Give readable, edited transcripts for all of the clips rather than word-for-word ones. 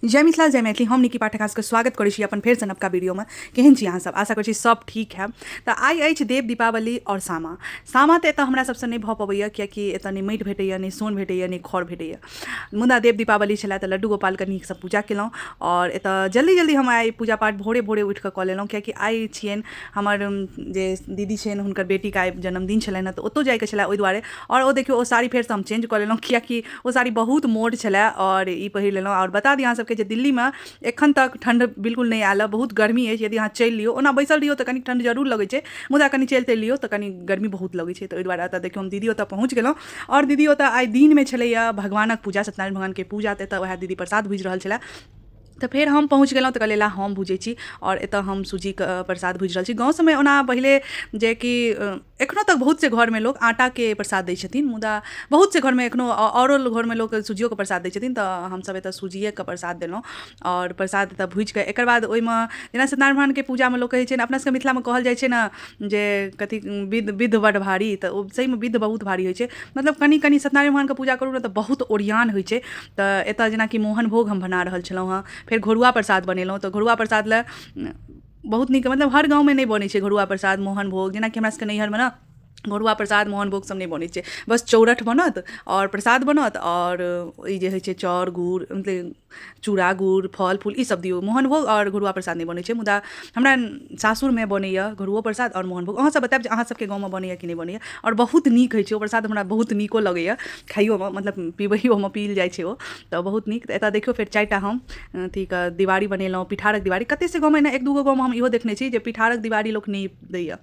जय मिथिला जय मैथिली। हम निकी पाठक अहाँसभके स्वागत करै छी अपन फेरसँ नवका वीडियोमे। केहन छी अहाँसभ? आशा करै छी सभ ठीक हैब। तऽ आइ अछि देव दीपावली आओर सामा। सामा तऽ एतऽ हमरा सभसँ नहि भऽ पबैए, किएकि एतऽ नहि माटि भेटैए, नहि सोन भेटैए, नहि खर भेटैए। मुदा देव दीपावली छलै तऽ लड्डू गोपालके नीकसँ पूजा केलहुँ आओर एतऽ जल्दी जल्दी हम आइ पूजा पाठ भोरे भोरे उठिकऽ कऽ लेलहुँ, किएकि आइ छियनि हमर जे दीदी छियनि हुनकर बेटीके आइ जन्मदिन छलनि हँ, तऽ ओतौ जाइके छलै ओहि दुआरे। आओर ओ देखियौ, ओ साड़ी फेरसँ हम चेंज कऽ लेलहुँ, किएकि ओ साड़ी बहुत मोट छलै आओर ई पहिर लेलहुँ। आओर बता दी अहाँ सबके जे दिल्लीमे एखन तक ठण्ड बिल्कुल नहि आयल हँ, बहुत गर्मी अछि। यदि अहाँ चलि लियौ, ओना बैसल रहियौ तऽ कनि ठण्ड जरूर लगै छै, मुदा कनि चलि तलि लियौ तऽ कनि गर्मी बहुत लगै छै। तऽ ओहि दुआरे एतऽ देखियौ, हम दीदी ओतऽ पहुँच गेलहुँ आओर दीदी ओतऽ आइ दिनमे छलैया भगवानक पूजा, सत्यनारायण भगवानके पूजा। तऽ एतऽ वएह दीदी प्रसाद भुजि रहल छलै, तऽ फेर हम पहुँच गेलहुँ, तऽ कहलियै ला हम भुजै छी। आओर एतऽ हम सूजीके प्रसाद भुजि रहल छी। गाँव सबमे ओना पहिले जेकि एखनो तक बहुत से घरमे लोक आटाके प्रसाद दै छथिन, मुदा बहुत से घरमे एखनो आओरो घरमे लोक सूजियोके प्रसाद दै छथिन। तऽ हमसब एतऽ सूजियेके प्रसाद देलहुँ आओर प्रसाद एतऽ भुजिके एकर बाद ओइमे जेना सत्यनारायण भगवानके पूजामे लोक कहै छै ने, अपना सबके मिथिलामे कहल जाइ छै ने जे कथी विध विध बड्ड भारी, तऽ ओ सहीमे विध बहुत भारी होइ छै। मतलब कनि कनि सत्यनारायण भगवानके पूजा करू ने तऽ बहुत ओरियान होइ छै। तऽ एतऽ जेनाकि मोहन भोग हम बना रहल छलहुँ हँ, फेर घोरुआ प्रसाद बनेलहुँ। तऽ घोरुआ प्रसाद लए बहुत नीक, मतलब हर गाँवमे नहि बनै छै घोरुआ प्रसाद, मोहन भोग। जेनाकि हमरा सबके नैहरमे ने घोरुआ प्रसाद, मोहन भोग सब नहि बनै छै, बस चौरठ बनत आओर प्रसाद बनत आओर ई जे होइ छै चाउर गुड़, मतलब चूड़ा गुड़ फल फूल, ई सब दियौ। मोहन भोग आओर घोरुआ प्रसाद नहि बनै छै। मुदा हमरा सासुरमे बनैए घोरुओ प्रसाद आओर मोहन भोग। अहाँ सब बतायब जे अहाँ सबके गाँवमे बनैए कि नहि बनैए। आओर बहुत नीक होइ छै ओ प्रसाद, हमरा बहुत नीको लगैए खाइयोमे, मतलब पिबैयोमे, पील जाइ छै ओ तऽ बहुत नीक। तऽ एतऽ देखियौ, फेर 4टा हम अथीके दिवारी बनेलहुँ, पिठारक दिवारी। कते से गाँवमे ने एक दूगो गाँवमे हम इहो देखने छी जे पिठारक दिवारी लोक नहि दैए,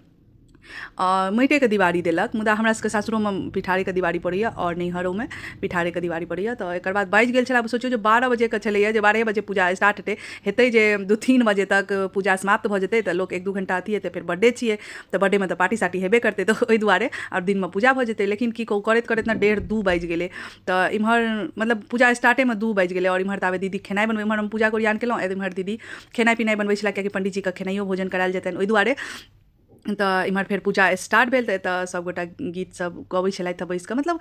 माटिएके दिवारी देलक। मुदा हमरा सबके सासुरोमे पिठारेके दिवारी पड़ैए आओर नैहरोमे पिठारेके दिवारी पड़ैए। तऽ एकर बाद बाजि गेल छलै, आब सोचियौ जे 12 बजेके छलैए, जे 12 बजे पूजा स्टार्ट हेतै हेतै जे 2-3 बजे तक पूजा समाप्त भऽ जेतै, तऽ लोक 1-2 घण्टा अथी हेतै। फेर बर्थडे छियै तऽ बर्थडेमे तऽ पार्टी सार्टी हेबे करतै, तऽ ओहि दुआरे आओर दिनमे पूजा भऽ जेतै। लेकिन की कहू, करैत करैत ने 1:30-2 बाजि गेलै। तऽ इम्हर मतलब पूजा स्टार्टेमे 2 बाजि गेलै आओर इम्हर ताबे दीदी खेनाइ बनबै। इम्हर हम पूजाके ओरियान केलहुँ, इम्हर दीदी खेनाइ पिनाइ बनबै छलै, कियाकि पण्डीजीके खेनाइयो भोजन करायल जेतनि ओहि दुआरे। तऽ इम्हर फेर पूजा स्टार्ट भेल, तऽ एतऽ सभगोटा गीत सब गबै छलथि बैस कऽ। मतलब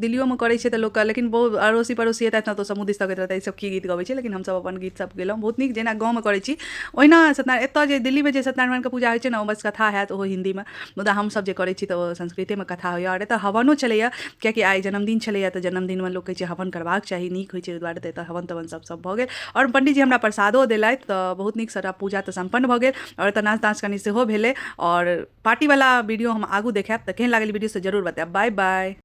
दिल्लियोमे करै छै तऽ लोकके, लेकिन बहुत अड़ोसी पड़ोसी एतथि ने तऽ ओ सब मुँह दिस तकैत रहतै, ई सब की गीत गबै छै। लेकिन हमसब अपन गीत सब गेलहुँ बहुत नीक, जेना गाँवमे करै छी ओहिना। सत्यनारायण एतऽ जे दिल्लीमे जे सत्यनारायण भगवानके पूजा होइ छै ने, ओ बस कथा हैत ओहो हिन्दीमे, मुदा हमसब जे करै छी तऽ ओ संस्कृतेमे कथा होइए। आओर एतऽ हवनो छलैए, कियाकि आइ जन्मदिन छलैए, तऽ जन्मदिनमे लोक कहै छै हवन करबाक चाही, नीक होइ छै। ओहि दुआरे तऽ एतऽ हवन तवन सब सब भऽ गेल आओर पण्डीजी हमरा प्रसादो देलथि। तऽ बहुत नीक सबटा पूजा तऽ सम्पन्न भऽ गेल आओर एतऽ नाच ताच कनि सेहो भेलै। आओर पार्टीवला वीडियो हम आगू देखायब। तऽ केहन लागल वीडियो से जरूर बतायब। Bye bye.